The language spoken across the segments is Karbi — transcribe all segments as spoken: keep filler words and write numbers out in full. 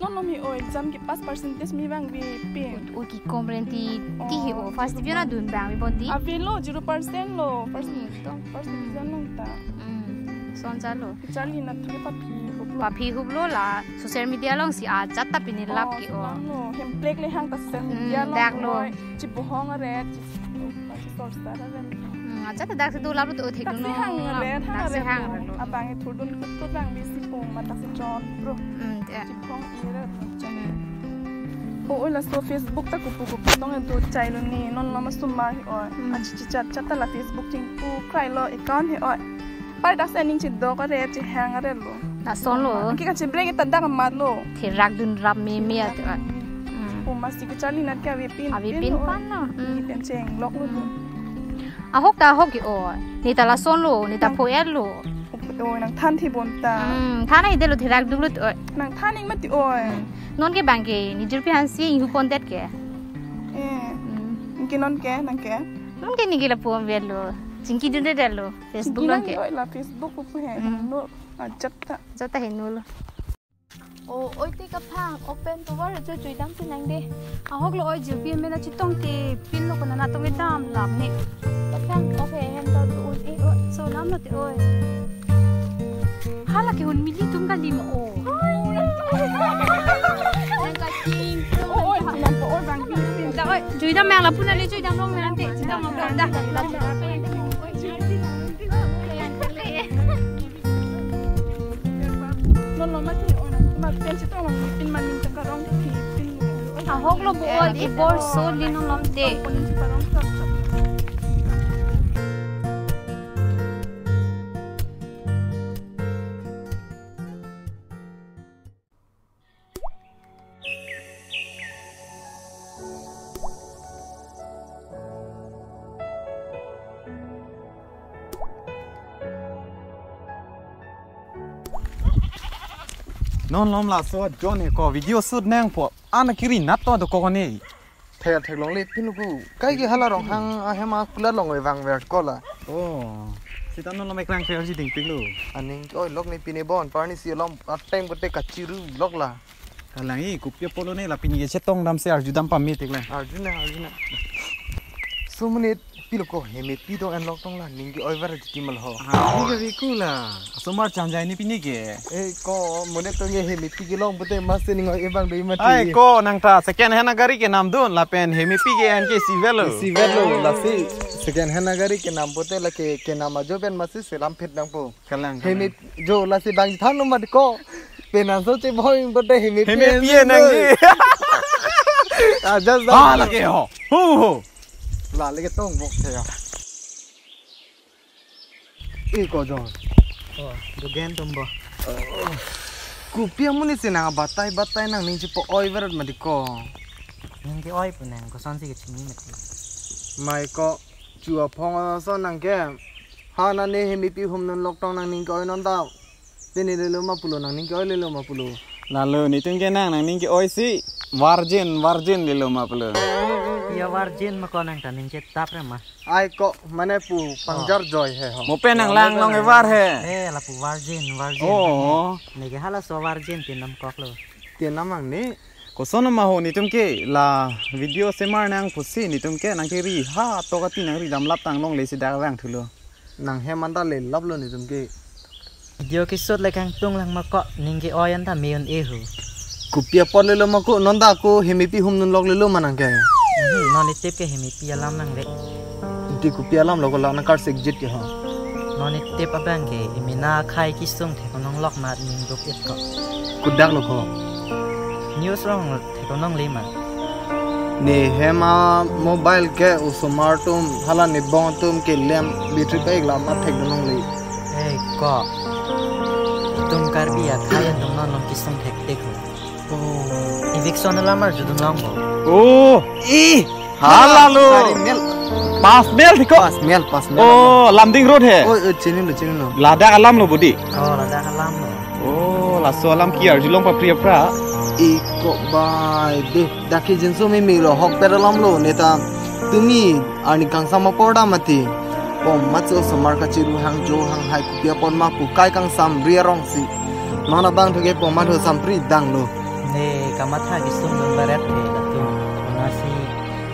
Non nom hi o exam kepass percentage me abang avepin. O kekom renti ti hi o first division adun abang avepon ti. Avelo zero percent lo first Hmm, to. first division nang ta. Hmm. Son chalo. Charli na thuri paphi huplo. Paphi huplo la social media alongsi ajat ta pini lap Oh, ke o. Lang lo. Hemplek le hang ta social Hmm, media along dak lo. Oi. Chibohong are, chi, chi sor star are. Hmm, ajat ta daksi do lap lo to thek Daksi no. Hang are, hang Daksi are hang lo. Are lo. Abang e thurdun kut kut abang bisi pong ma daksi chon pro. Hmm, ya. Chibohong ire. Hmm. O, oi laso Facebook ta kupu kupu nong entu chai lo ni non lama sumar hi oi. Hmm. Achi chi chat chat ta la Facebook chingpu krai lo account hi oi. Pai daksi aning chidok are chihang are lo. Lason lo. Ki kachibrek ta dak amat lo. Thirak dun rap me me at. Hmm. O masi ke charli nat ke avepin. Avepin pin lo. Pan lo. Hmm. Ni pen chenglok lo. Hmm. Ahok ta ahok ke o. Ne ta lason lo, ne ta Nang pho-et lo. O nang than thi bon ta. Hmm, than ai de lo thirak duk lo to. Nang than ing mati oi. Hmm. Non ke abang ke, ne jirpi aphan si inghu pondet ke. Eh. Hmm. Ke non ke, nang ke. Non ke ne ke lapu avet lo. Chingki dun det lo. Facebook Chingki along nang ke. Oi la Facebook pu he. Hmm. No, ajat ta. Jata he no lo. O, oi te kaphang, open cover jo jui dam si nang de. Ahok lo oi jirpi amen a chetong te pin lo kona natong e dam lam ne. Kaphang, okay, hem to tu un e. O, so nam lo te oi. Hala ke un mili tum kali ma o. Nang ka ching. O, oi, nam po oi bang pin pin. Da oi, jui dam mang lapu na le jui dam long nang te. Jui dam long da. Non lom mati o nang ma pen si tong long pin man ning ta karong pin pin. Ahok lo bo oi, ibor so li non lom te. Pon ning si karong chok chok. Non lom laso John he ko video shoot nangpo. Ana kiri nat to do ko ne. Thek thek longle pin lo ko. Kai ke hala rong hang ahem a kulat long vang ver ko la. Oh. Sita non lom eklang thek si ding pin lo. Aning oi lok ne pine bon parni si lom ateng bote kachiru lok la. Kalang i kopi apot lo ne la pini ke chetong dam si arju dam pame tik la. Arju na, arju na. So mane pilo ko hemepi do en lok tong la ning ke oi var titi mal ho. Ah, ni ke viku la. Asomar changjai ni pini ke. Eh ko mane to nge hemepi ke long bote mas se ning oi ebang dei mati. Ai ko nang ta second hand gari ke nam dun lapen hemepi ke en ke si velo. Si velo lasi second hand gari ke nam bote la ke ke nam ajo pen masi selam phet nangpo. Kalang, Hemi kalang. Jo lasi bang than lo mat ko. Penan so che boy bote hemi Hemi pie pie nang nang. Aja sa. Ah, lagi ho. Hu hu. La lagi tong bok the ya. I ko jo. Oh, dugen tum bo. Kopi amonit si nang batai batai nang ning chipo oi verot mati ko. Ning ke oi pu nang koson si ke chini mati. Mai ko chu aphong ason nang ke. Ha na ne hemepi hum non lok tong nang ning ke oi non ta. Pini lelo ma pulo nang ning ke oi lelo ma pulo. Lalo nitum ke nang nang ning ke oi si virgin virgin lelo ma pulo. Iya virgin ma ko nang ta ning chetap re ma. Ai ko mane pu pangjar joy he ho. Mo pen nang lang long evar he. Eh lapu virgin virgin. Oh. Neke hala so virgin tin nam kok lo. Tin nam ang ni. Koson ma ho nitum ke la video semar nang pusi nitum ke nang ke ri ha to kati nang ri dam lap tang longle si dak vang thulo. Nang hem anta le lap lo nitum ke. Video kisut le kangtung lang ma ko ning ke oi anta meun e hu. Kopi apot lelo ma ko non ta ko hemepi hum nun lok lelo ma nang ke. Hmm, non itip ke hemepi alam nang le. Inti kopi alam lo ko la nang kar sek jit ke ho. Non itip abang ke imina khai kisung the konong lok ma ning duk it ko. Kudak lo ko. News rong the konong le ma. Ne hem a mobile ke osomar tum hala ne bong tum ke lem battery pack la ma thek nong le. Eh ko. Tum Karbi akhai atum non long kisung thek thek ho. Oh. Eviction alam arjudun long bo. Oh. Ih. Hala lo. Sari mel. Pas mel thik ko. Pas mel pas mel. Oh, Lumding Road he. Oh, oh chini lo chini lo. Ladak alam lo budi. Oh, ladak alam lo. Oh, laso alam ki arjulong papri apra. Iko bai de. Dak ke jinso me me lo hok per alam lo neta. Tumi arni kangsam apor da mati. Pom matso osomar kachiru hang jo hang hai kopi apot ma pu kai kangsam ri arong si. Non abang thuke pom matho sampri dang lo. He kamatha kesung dun baret he latum. Konatsi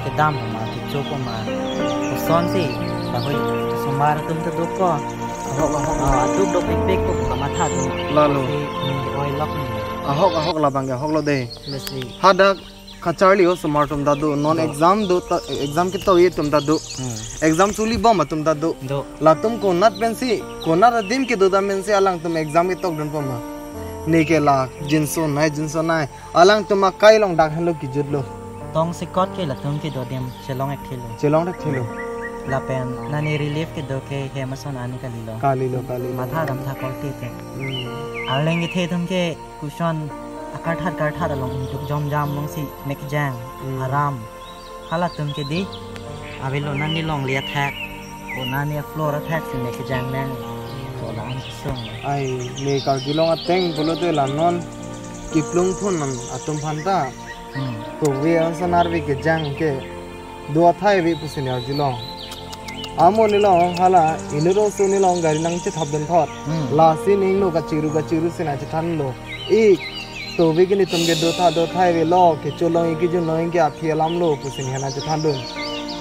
kedam ma, kecho ma. Kosonsi lahei osomar atum ta do ko. Ahok, ahok. Ah, atum do pik pik ko kamatha do. Lalo. Si, hmm, oi lok ni. Ahok, ahok labang ke ahok lo de. Lasi. Hadak kacharli osomar atum ta do. Non Do. Exam do ta, exam ketok atum ta do. Hmm. Exam suli bom atum ta do. Do. Latum konat pensi, konat adim kedo dam pensi alangtum exam ketok dunpo ma. Ne ke la, jinso nai, jinso nai. Alangtum akai along dak henlo kejut lo. Tong sikot ke latum kedo adim chelong ek thilo. Chelong ek thilo. Lapen nani relief kedo ke hem ason ani kalilo. Kalilo, kalilo. Matha dam tha kol te te. Hmm. Arleng kethe atum ke koson akarthat karthat along intuk jom jam alongsi mekjang, Hmm. aram. Halatum ke di, avelo nani longle athak, o nani floor athak si mekjang nang. Ko la-an kesung. Ai, ne Karbi Anglong ateng pulote la non kiplung phun an atum aphan ta. Hmm. Kove ason arve kejang ke do athai ave pusi ne arjulong. Amo nelong hala inut aso nelong gari nangchethap dunthot. Hmm. Lasi ningno kachiru kachiru si nangchethanlo. Ik, tove ke netum ke do tha do athai avelo, kecho long ik kejun long ik ke aphi alam lo pusi ne nangchethan dun.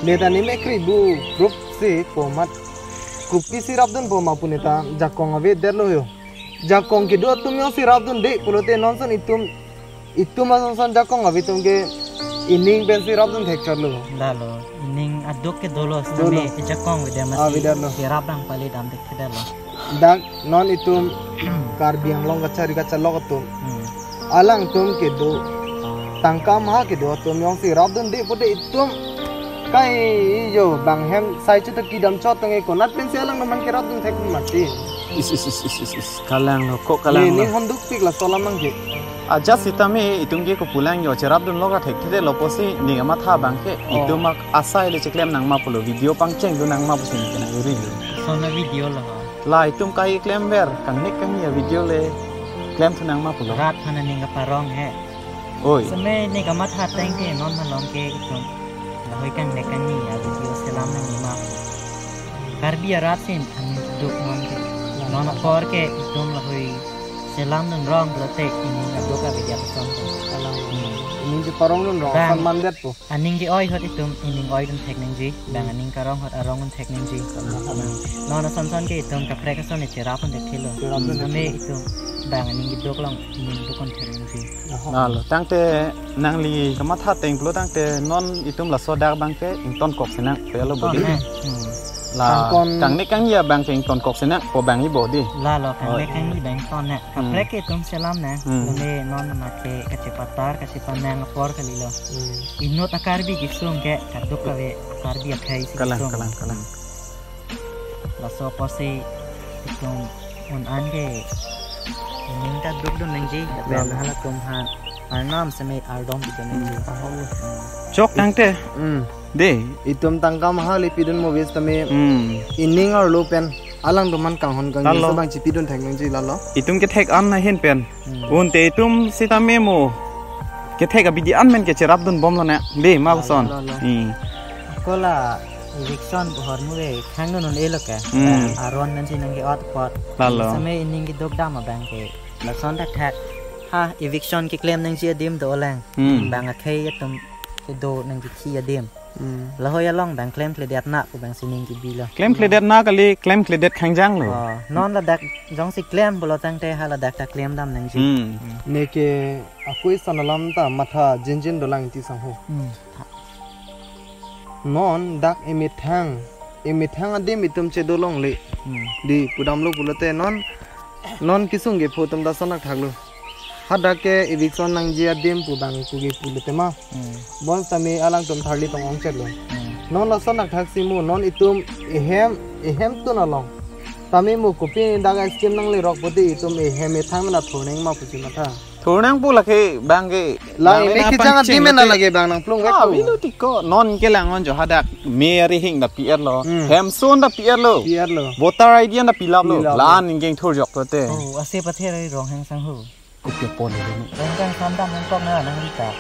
Ne ta ne mekri bu grup si komat kopisi rap dunpo ma pu ne ta jakong avedetlo ho. Jakong kedo atum jongsi rap dunde pulote non ason itum, itum ason ason jakong ave atum ke ining pensi rap dun thekchotlo. Lalo, ining aduk ke dolo. Dolo. Sitame jakong avedetlo. Ah, avedetlo. Kerap dam pali dam thekthedetlo. Dak non itum Karbi Anglong kachari kachalok atum. Hmm. Alangtum kedo, tangka maha kedo atum jongsi rap dunde pute itum kai jo bang hem sai chuta kedam chot tang e konat pensi alangtum aphan kerap dun thek mati. Is, is, is, is, is, is. Kalang lo, ko kalang Ne, lo. Ne honduk pik laso alam abang ke. Ajat sitame itum ke kopulang jo cherap dunlo ka thekthedetlo pusi ne kamatha abang ke. Oh. Itum ak asai le cheklem nang ma pulo, video pangcheng dun nang ma pusi ne kena uri lo. Sona video lo. La itum kai klemver, kangnek kangni avideo le klem thu nang ma pulo. Rat aphan aning kaparong he. Oi. Seme ne kamatha ateng ke non malom ke itum. Lahei kangnek kangni avideo selam nang ma. Karbi arat si aning duk non ke. Non apor ke itum lahei selam nang rong pulote ining aduk avideo ason. Alang. Hmm. Ining cheparong dun rong Bang. Ason mandetpo. Aning ke-oi ahut itum ining oi dun thek nangji, bang aning karong ahut arong dun thek nangji. Kalang, kalang. Non ason ason ke itum kaprek ason ne cherap dun thekthelo. Cherap dun Sitame thekthelo. Itum bang aning keduk along ining duk dun thek nangji. Aha. Lalo, tangte nangli kamatha ateng pulo tangte non itum laso dak abang ke ingtonkok sinang, pulo Oh, bodi. Ne. Hmm. La, Kangkon. Kangnek kangni abang ke ingtonkok sinang, po bang ibo di. Lalo, kangnek Oi. Kangni abang ton ne. Hmm. Kaprek ke itum selam ne. Hmm. Lome non ma ke kachepatar, kachepanang apor kalilo. Hmm. Inut a-Karbi kesung ke kaduk kave Karbi akhei si Kalang, kesung. Kalang, kalang. Laso apotsi itum un-an ke ining ta duk dun nangji, lapen Kalang. Halatum aphan arnam seme ardom pidun nangji. Hmm. Chok tangte. Hmm. De, itum tangka maha le pidun movies tame Hmm. ining arlo pen alangtum aphan kanghon kangni Lalo. Laso abang chepidun thek nangji lalo. Itum kethek an ahin pen. Hmm. Unte itum sitame mo kethek abidi an men ke cherap dun bomlo na. Be, ma Lalo, puson. Lalo. Hmm. Ako la eviction pu ahormu ke khang dun un-elo ke. Hmm. Aron pensi nangke-ot apot. Lalo. Seme ining keduk dam abang ke lason thakthak. Ha, eviction keklem nangji adim do lang. Hmm. Bang akhei atum kedo nangkekhi adim. Hmm. Lahei along bang klemkledet na pu bang sining kebilo. Klemkledet na kali, klemkledet khangjang lo. Oh, non ladak jongsi klem pulo tangte ha ladak ta klem dam nangji. Hmm. Ne ke akui ason alam ta matha jinjin dolang ti sangho. Hmm. Non dak emethang, emethang adim itum chedo longle. Hmm. Di pudamlo pulote non, non kesung kepho atum ta sonak thaklo. Hadak ke eviction nangji adim pu bang pu ke pulote ma. Hmm. Bonsitame alangtum tharli tong-ong chetlo. Hmm. Non lason nangthaksi mo, non itum ehem, ehem tun along. Tame mo kopi dak scheme nanglerok pute itum ehem ethang mena thoneng ma pusi matha. Thoneng pu lake bang ke, La bang eme na kejang pangcheng adim mena lote. Lake bang nangplung vek Ah, ko. Vilo tiko, non kelang on jo hadak. Me ari hing da P R lo. Hmm. Hemson da P R lo. P R lo. Voter I D an da pilap lo. Pilap lo. La an ingkeng thurjok lote. Oh, ase pathe ari rong hang sangho. Kupi pon ni. Rong hang sam dam hang kok na nang rita.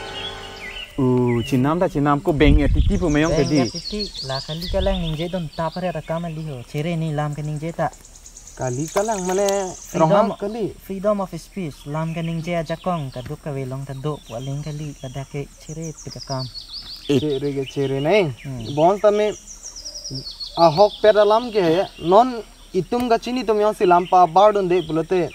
Uh, chenam da chenam ko beng ya titi pu mayong Beng tadi. Ya titi, la kali kalang ningje dun ta pare ta kam ali ho. Chere ne lam ke ningje ta. Kali kalang mane, freedom, ronghang kali. Freedom of speech. Lam kaningje ajakong kaduk kave along ta do pu aling kali, ladak ke chere pu akam. Eh. Chere ke chere nai. Hmm. Bon tame ahokpet alam ke he. Non itum kachini atum jongsi lam pabardunde pulote,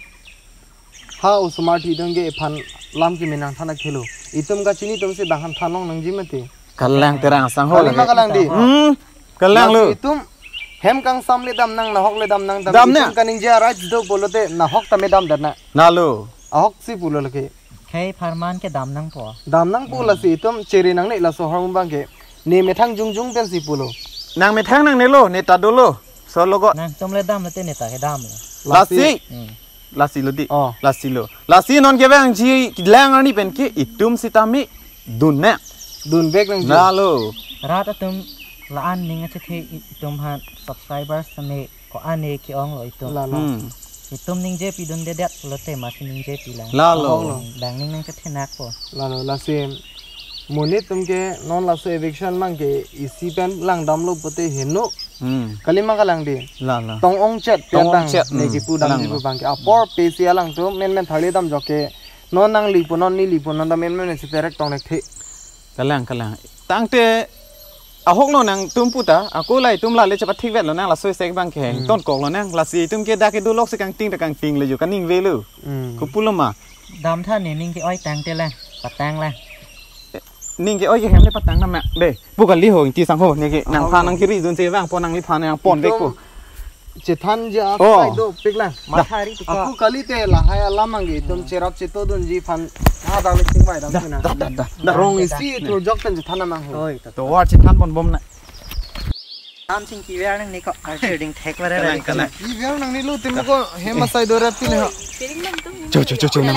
ha osomar thi dong ke ephan lam keme nangthan akhelo. Itum kachini atum si bang han than long nangji mati. Kalang terang sang ho. Kali ma lagi. Kalang di. Hmm. Kalang lo. Lasi itum hem kangsam le damnang, nahok le damnang, dam itum nang. Kaningje a-rights do pulote nahok tame damdet nang. Lalo. Ahok si pulo lake. Khei pharman ke damnangpo. Damnangpo. Hmm. Lasi itum chere nangne laso ahormu abang ke. Ne methang jongjong pensi pulo. Nang methang nangnelo, ne ta dolo. So logo. Nangtum le dam lote ne ta ke damlo. Lasi. Lasi. Hmm. Lasi lo di. Oh. Lasi lo. Lasi non kevangji kelang arni pen ke itum sitame dun ne. Dunvek nangji. Lalo. Rat atum la-an ning achethe i-, itum aphan subscribers tame ko-an ne ke-ong lo itum. Lalo. Hmm. Itum ningje pidundedet pulote masi ningje pilang. Lalo. Ahok lo. Dang ning nangchethenakpo. Lalo, lasi monit atum ke non laso eviction abang ke isi pen langdamlo pulote heno. Hmm. Kali ma kalang di. Lalo. Tong ongchet. Tong ongchet, ne hmm, kipu damji kalang lo. Pu abang ke. Apor pesi alangtum menmen thali dam ajok ke. Non nangli pu non neli pu non ta menmen si perek tong nek the. Kalang, kalang. Tangte ahok lo nangtum puta, ako la itum la le chepathikvet lonang laso esek abang ke. Hmm. Tonkok lonang, lasi itum ke dak kedo lok si kangting ta kangting le jo, kaningve lo. Hmm. Kopulo ma. Damtha ne ning ke-oi tangte le, patang le. Ning ke-oi ke hem le patang na ma. De, pu kali ho, ingti sang ho, ne ke nangphan nang kiri dun se vangpo nangliphan nangponvekpo. Itum chethanji a-, oh, sai dopik lang. Da. Matha ri tu ka. Ako kalite lahai alam abang ke itum cherap chetodunji aphan ha dang le chingvai dam. Da, sina. Da, da, da, da. Rong isi turjok pen chethan abang ho. Oi, ta. Tovar chethanponbom na. Tam chingki ver nangne ko. Archerding thek ver. Kalang, kalang. Ki ver nangnelo, itum ko hem asai do rap pile ho. Cho, cho, cho, cho, nang.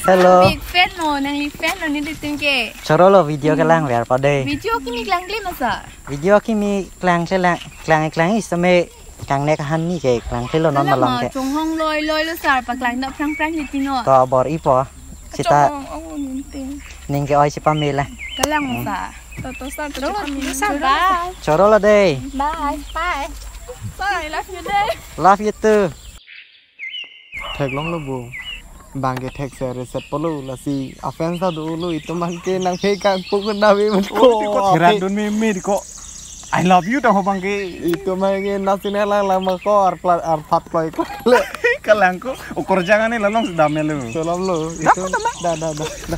Hello. Big fan lo, nangli fan lo nelitum ke. Choro lo video kelang ver pa de. Video kimi klang kle ma sir? Video kimi klang kle lang, klang klang isi tame kangnek ahan ni ke klang kle lo non. Kalang malong ma, ke. Chonghong loi loi lo sir, paklang dam phrang phrang ni tino. To bor-ipo. Sita. Chonghong ong ninting. Ning ke-oi si pame la. Kalang ma sir. To, to sir, to. Choro, choro, bye. Choro lo de. Bye. Bye. Sir, I love you de. Love you too. Theklonglo bo. Abang ke thekser reset polo lasi a-fans ta dolo, itum abang ke nangphe kangpu kena be man ko. Oh, ko theran dun meme di ko. I love you ta ho abang ke. Itum abang ke nasi ne lang lang ma ko ar pla-, ar phat kloi kloi. Kalang ko. Okorjang ani lalong sudah melu. Salam lo. Dak itum ko tama. Da, da, da, da.